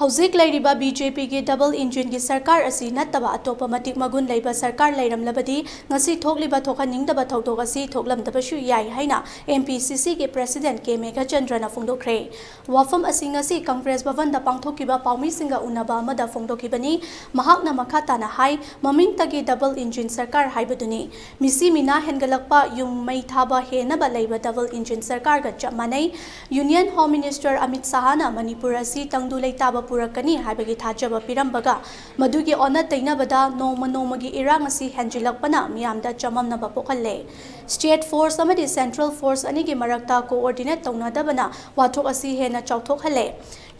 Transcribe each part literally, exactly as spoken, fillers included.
ꯍꯧꯖꯤꯛ ꯂꯩꯔꯤꯕ B J ꯄꯤꯒꯤ ꯗꯕꯜ ꯏꯟꯖꯤꯟꯒꯤ ꯁꯔꯀꯥꯔ ꯑꯁꯤ ꯅꯠꯇꯕ ꯑꯇꯣꯞꯄ ꯃꯇꯤꯛ ꯃꯒꯨꯟ ꯂꯩꯕ ꯁꯔꯀꯥꯔ ꯂꯩꯔꯝꯂꯕꯗꯤ ꯉꯁꯤ ꯊꯣꯛꯂꯤꯕ ꯊꯣꯛꯍꯟꯅꯤꯡꯗꯕ ꯊꯧꯗꯣꯛ ꯑꯁꯤ ꯊꯣꯛꯂꯝꯗꯕꯁꯨ ꯌꯥꯏ ꯍꯥꯏꯅ ꯑꯦꯝ ꯄꯤ ꯁꯤ ꯁꯤꯒꯤ ꯄ꯭ꯔꯦꯁꯤꯗꯦꯟꯠ ꯀꯦ ꯃꯦꯘꯆꯟꯗ꯭ꯔꯅ ꯐꯣꯡꯗꯣꯛꯈ꯭ꯔꯦ꯫ ꯋꯥꯐꯝ ꯑꯁꯤ ꯉꯁꯤ ꯀꯪꯒ꯭ꯔꯦꯁ ꯚꯕꯟꯗ ꯄꯥꯡꯊꯣꯛꯈꯤꯕ ꯄꯥꯎꯃꯤꯁꯤꯡꯒ ꯎꯅꯕ ꯑꯃꯗ ꯐꯣꯡꯗꯣꯛꯈꯤꯕꯅꯤ꯫ ꯃꯍꯥꯛꯅ ꯃꯈꯥ ꯇꯥꯅ ꯍꯥꯏ, ꯃꯃꯤꯡꯇꯒꯤ ꯗꯕꯜ ꯏꯟꯖꯤꯟ ꯁꯔꯀꯥꯔ ꯍꯥꯏꯕꯗꯨꯅꯤ꯫ ꯃꯤꯁꯤ ꯃꯤꯅꯥ ꯍꯦꯟꯒꯠꯂꯛꯄ, ꯌꯨꯝ ꯃꯩ ꯊꯥꯕ ꯍꯦꯟꯅꯕ ꯂꯩꯕ ꯗꯕꯜ ꯏꯟꯖꯤꯟ ꯁꯔꯀꯥꯔꯒ ꯆꯞ ꯃꯥꯟꯅꯩ꯫ ꯌꯨꯅꯤꯌꯟ ꯍꯣꯝ ꯃꯤꯅꯤꯁꯇꯔ ꯑꯃꯤꯠ ꯁꯥꯍꯅ ꯃꯅꯤꯄꯨꯔ ꯑꯁꯤ ꯇꯪꯗꯨ ꯂꯩꯇꯥꯕ ꯄꯨꯔꯛꯀꯅꯤ ꯍꯥꯏꯕꯒꯤ ꯊꯥꯖꯕ ꯄꯤꯔꯝꯕꯒ, ꯃꯗꯨꯒꯤ ꯑꯣꯟꯅ ꯇꯩꯅꯕꯗ ꯅꯣꯡꯃ ꯅꯣꯡꯃꯒꯤ ꯏꯔꯥꯡ ꯑꯁꯤ ꯍꯦꯟꯖꯤꯜꯂꯛꯄꯅ ꯃꯤꯌꯥꯝꯗ ꯆꯃꯝꯅꯕ ꯄꯣꯛꯍꯜꯂꯦ꯫ ꯁ꯭ꯇꯦꯠ ꯐꯣꯔꯁ ꯑꯃꯗꯤ ꯁꯦꯟꯇ꯭ꯔꯦꯜ ꯐꯣꯔꯁ ꯑꯅꯤꯒꯤ ꯃꯔꯛꯇ ꯀꯣꯑꯣꯔꯗꯤꯅꯦꯠ ꯇꯧꯅꯗꯕꯅ ꯋꯥꯊꯣꯛ ꯑꯁꯤ ꯍꯦꯟꯅ ꯆꯥꯎꯊꯣꯛꯍꯜꯂꯦ꯫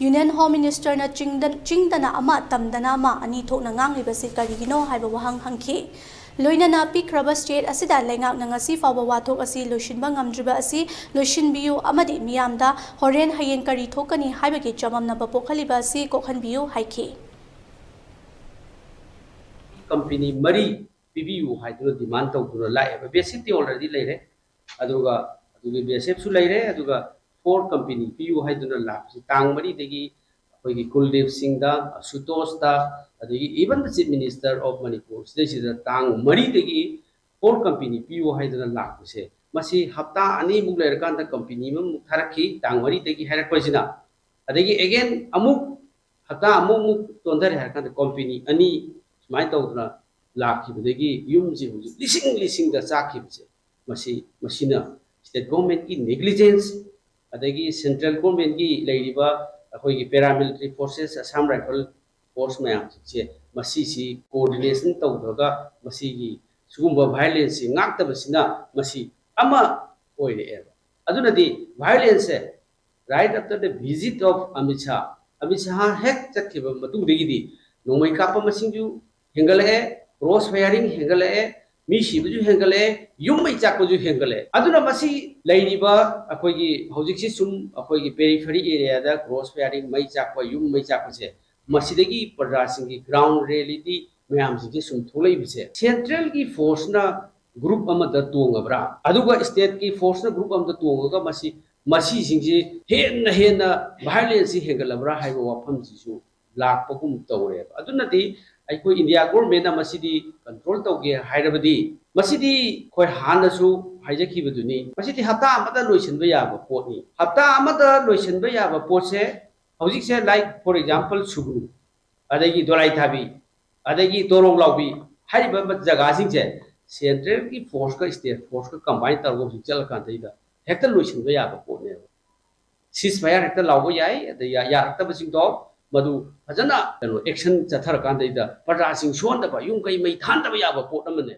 ꯌꯨꯅꯤꯌꯟ ꯍꯣꯝ ꯃꯤꯅꯤꯁꯇꯔꯅ ꯆꯤꯡꯗ-, ꯆꯤꯡꯗꯅ ꯑꯃ, ꯇꯝꯗꯅ ꯑꯃ, ꯑꯅꯤ ꯊꯣꯛꯅ ꯉꯥꯡꯂꯤꯕꯁꯤ ꯀꯔꯤꯒꯤꯅꯣ ꯍꯥꯏꯕ ꯋꯥꯍꯪ ꯍꯪꯈꯤ꯫ ꯂꯣꯏꯅꯅ ꯄꯤꯛꯈ꯭ꯔꯕ ꯁ꯭ꯇꯦꯠ ꯑꯁꯤꯗ ꯂꯩꯉꯥꯛꯅ ꯉꯁꯤ ꯐꯥꯎꯕ ꯋꯥꯊꯣꯛ ꯑꯁꯤ ꯂꯣꯏꯁꯤꯟꯕ ꯉꯝꯗ꯭ꯔꯤꯕ ꯑꯁꯤ ꯂꯣꯏꯁꯤꯟꯕꯤꯌꯨ ꯑꯃꯗꯤ ꯃꯤꯌꯥꯝꯗ ꯍꯣꯔꯦꯟ ꯍꯌꯦꯡ ꯀꯔꯤ ꯊꯣꯛꯀꯅꯤ ꯍꯥꯏꯕꯒꯤ ꯆꯃꯝꯅꯕ ꯄꯣꯛꯍꯜꯂꯤꯕ ꯑꯁꯤ ꯀꯣꯛꯍꯟꯕꯤꯌꯨ ꯍꯥꯏꯈꯤ꯫ ꯀꯝꯄꯦꯅꯤ ꯃꯔꯤ ꯄꯤꯕꯤꯌꯨ ꯍꯥꯏꯗꯨꯅ ꯗꯤꯃꯥꯟ ꯇꯧꯗꯨꯅ ꯂꯥꯛꯑꯦꯕ꯫ ꯕꯦꯁꯤꯛꯇꯤ ꯑꯣꯜꯔꯦꯗꯤ ꯂꯩꯔꯦ, ꯑꯗꯨꯒ ꯑꯗꯨꯒꯤ ꯕꯦꯁꯦꯞꯁꯨ ꯂꯩꯔꯦ, ꯑꯗꯨꯒ ꯐꯣꯔ ꯀꯝꯄꯦꯅꯤ ꯄꯤꯌꯨ ꯍꯥꯏꯗꯨꯅ ꯂꯥꯛꯄꯁꯤ ꯇꯥꯡ ꯃꯔꯤꯗꯒꯤ ꯑꯩꯈꯣꯏꯒꯤ ꯀꯨꯜꯗꯤꯞ ꯁꯤꯡꯗ, ꯑꯁꯨꯇꯣꯁꯇ, ꯑꯗꯒꯤ even the Chief Minister of Manipur, ꯁꯤꯗꯩꯁꯤꯗ ꯇꯥꯡ ꯃꯔꯤꯗꯒꯤ ꯐꯣꯔ ꯀꯝꯄꯦꯅꯤ ꯄꯤꯌꯨ ꯍꯥꯏꯗꯨꯅ ꯂꯥꯛꯄꯁꯦ, ꯃꯁꯤ ꯍꯞꯇꯥ ꯑꯅꯤꯃꯨꯛ ꯂꯩꯔꯀꯥꯟꯗ ꯀꯝꯄꯦꯅꯤ ꯑꯃꯃꯨꯛ ꯊꯥꯔꯛꯈꯤ, ꯇꯥꯡ ꯃꯔꯤꯗꯒꯤ ꯍꯥꯏꯔꯛꯄꯁꯤꯅ꯫ ꯑꯗꯒꯤ again ꯑꯃꯨꯛ ꯍꯞꯇꯥ ꯑꯃꯨꯛꯃꯨꯛ ꯆꯣꯟꯊꯔꯦ ꯍꯥꯏꯔꯀꯥꯟꯗ ꯀꯝꯄꯦꯅꯤ ꯑꯅꯤ ꯁꯨꯃꯥꯏꯅ ꯇꯧꯗꯅ ꯂꯥꯛꯈꯤꯕꯗꯒꯤ ꯌꯨꯝꯁꯤ ꯍꯧꯖꯤꯛ ꯂꯤꯁꯤꯡ ꯂꯤꯁꯤꯡꯗ ꯆꯥꯛꯈꯤꯕꯁꯦ, ꯃꯁꯤ, ꯃꯁꯤꯅ ꯁ꯭ꯇꯦꯠ ꯒꯣꯔꯃꯦꯟꯠꯀꯤ ꯅꯦꯒ꯭ꯂꯤꯖꯦꯟꯁ, ꯑꯗꯒꯤ ꯁꯦꯟꯇ꯭ꯔꯦꯜ ꯒꯣꯔꯃꯦꯟꯠꯀꯤ ꯂꯩꯔꯤꯕ ꯑꯩꯈꯣꯏꯒꯤ paramilitary forces, Assam rifle force ꯃꯌꯥꯝꯁꯦ, ꯃꯁꯤꯁꯤ ꯀꯣꯑꯣꯔꯗꯤꯅꯦꯁꯟ ꯇꯧꯗ꯭ꯔꯒ ꯃꯁꯤꯒꯤ ꯁꯤꯒꯨꯝꯕ ꯚꯥꯏꯑꯣꯂꯦꯟꯁꯁꯤ ꯉꯥꯛꯇꯕꯁꯤꯅ ꯃꯁꯤ ꯑꯃ ꯑꯣꯏꯔꯛꯑꯦꯕ꯫ ꯑꯗꯨꯅꯗꯤ ꯚꯥꯏꯑꯣꯂꯦꯟꯁꯁꯦ right after the visit of Amit Shah, Amit Shah ꯍꯦꯛ ꯆꯠꯈꯤꯕ ꯃꯇꯨꯡꯗꯒꯤꯗꯤ ꯅꯣꯡꯃꯩ ꯀꯥꯞꯄ ꯃꯁꯤꯡꯁꯨ ꯍꯦꯟꯒꯠꯂꯛꯑꯦ, ꯀ꯭ꯔꯣꯁ ꯐꯥꯌꯔꯤꯡ ꯍꯦꯟꯒꯠꯂꯛꯑꯦ, ꯃꯤ ꯁꯤꯕꯁꯨ ꯍꯦꯟꯒꯠꯂꯛꯑꯦ, ꯌꯨꯝ ꯃꯩ ꯆꯥꯛꯄꯁꯨ ꯍꯦꯟꯒꯠꯂꯛꯑꯦ꯫ ꯑꯗꯨꯅ ꯃꯁꯤ ꯂꯩꯔꯤꯕ ꯑꯩꯈꯣꯏꯒꯤ ꯍꯧꯖꯤꯛꯁꯤ ꯁꯨꯝ ꯑꯩꯈꯣꯏꯒꯤ ꯄꯦꯔꯤꯐꯦꯔꯤ ꯑꯦꯔꯤꯌꯥꯗ ꯀ꯭ꯔꯣꯁ ꯐꯥꯌꯔꯤꯡ, ꯃꯩ ꯆꯥꯛꯄ, ꯌꯨꯝ ꯃꯩ ꯆꯥꯛꯄꯁꯦ, ꯃꯁꯤꯗꯒꯤ ꯄ꯭ꯔꯖꯥꯁꯤꯡꯒꯤ ꯒ꯭ꯔꯥꯎꯟ ꯔꯤꯌꯦꯂꯤꯇꯤ ꯃꯌꯥꯝꯁꯤꯡꯁꯦ ꯁꯨꯝ ꯊꯣꯛꯂꯛꯏꯕꯁꯦ, ꯁꯦꯟꯇ꯭ꯔꯦꯜꯒꯤ ꯐꯣꯔꯁꯅ ꯒ꯭ꯔꯨꯞ ꯑꯃꯗ ꯇꯣꯡꯉꯕ꯭ꯔꯥ, ꯑꯗꯨꯒ ꯁ꯭ꯇꯦꯠꯀꯤ ꯐꯣꯔꯁꯅ ꯒ꯭ꯔꯨꯞ ꯑꯃꯗ ꯇꯣꯡꯉꯒ ꯃꯁꯤ ꯃꯁꯤꯁꯤꯡꯁꯤ ꯍꯦꯟꯅ ꯍꯦꯟꯅ ꯚꯥꯏꯑꯣꯂꯦꯟꯁꯁꯤ ꯍꯦꯟꯒꯠꯂꯕ꯭ꯔꯥ ꯍꯥꯏꯕ ꯋꯥꯐꯝꯁꯤꯁꯨ ꯂꯥꯛꯄꯒꯨꯝ ꯇꯧꯔꯦꯕ꯫ ꯑꯗꯨꯅꯗꯤ ꯑꯩꯈꯣꯏ ꯏꯟꯗꯤꯌꯥ ꯒꯣꯔꯃꯦꯟꯅ ꯃꯁꯤꯗꯤ ꯀꯟꯇ꯭ꯔꯣꯜ ꯇꯧꯒꯦ ꯍꯥꯏꯔꯕꯗꯤ, ꯃꯁꯤꯗꯤ ꯑꯩꯈꯣꯏ ꯍꯥꯟꯅꯁꯨ ꯍꯥꯏꯖꯈꯤꯕꯗꯨꯅꯤ, ꯃꯁꯤꯗꯤ ꯍꯞꯇꯥ ꯑꯃꯗ ꯂꯣꯏꯁꯤꯟꯕ ꯌꯥꯕ ꯄꯣꯠꯅꯤ꯫ ꯍꯞꯇꯥ ꯑꯃꯗ ꯂꯣꯏꯁꯤꯟꯕ ꯌꯥꯕ ꯄꯣꯠꯁꯦ ꯍꯧꯖꯤꯛꯁꯦ, like, for example, ꯁꯨꯒ꯭ꯔꯨ, ꯑꯗꯒꯤ ꯗꯣꯂꯥꯏ ꯊꯥꯕꯤ, ꯑꯗꯒꯤ ꯇꯣꯔꯣꯡ ꯂꯥꯎꯕꯤ ꯍꯥꯏꯔꯤꯕ ꯖꯒꯥꯁꯤꯡꯁꯦ ꯁꯦꯟꯇ꯭ꯔꯦꯜꯒꯤ ꯐꯣꯔꯁꯀ ꯁ꯭ꯇꯦꯠ ꯐꯣꯔꯁꯀ ꯀꯝꯕꯥꯏꯟ ꯇꯧꯔꯒ ꯍꯧꯖꯤꯛ ꯆꯠꯂꯀꯥꯟꯗꯩꯗ ꯍꯦꯛꯇ ꯂꯣꯏꯁꯤꯟꯕ ꯌꯥꯕ ꯄꯣꯠꯅꯦꯕ꯫ ꯁꯤꯁ ꯐꯥꯌꯔ ꯍꯦꯛꯇ ꯂꯥꯎꯕ ꯌꯥꯏ, ꯑꯗ ꯌꯥ-, ꯌꯥꯔꯛꯇꯕꯁꯤꯡꯗꯣ ꯃꯗꯨ ꯐꯖꯅ, ꯀꯩꯅꯣ, ꯑꯦꯛꯁꯟ ꯆꯠꯊꯔꯀꯥꯟꯗꯩꯗ ꯄ꯭ꯔꯖꯥꯁꯤꯡ ꯁꯣꯟꯗꯕ, ꯌꯨꯝ ꯀꯩ ꯃꯩ ꯊꯥꯟꯗꯕ ꯌꯥꯕ ꯄꯣꯠ ꯑꯃꯅꯦ꯫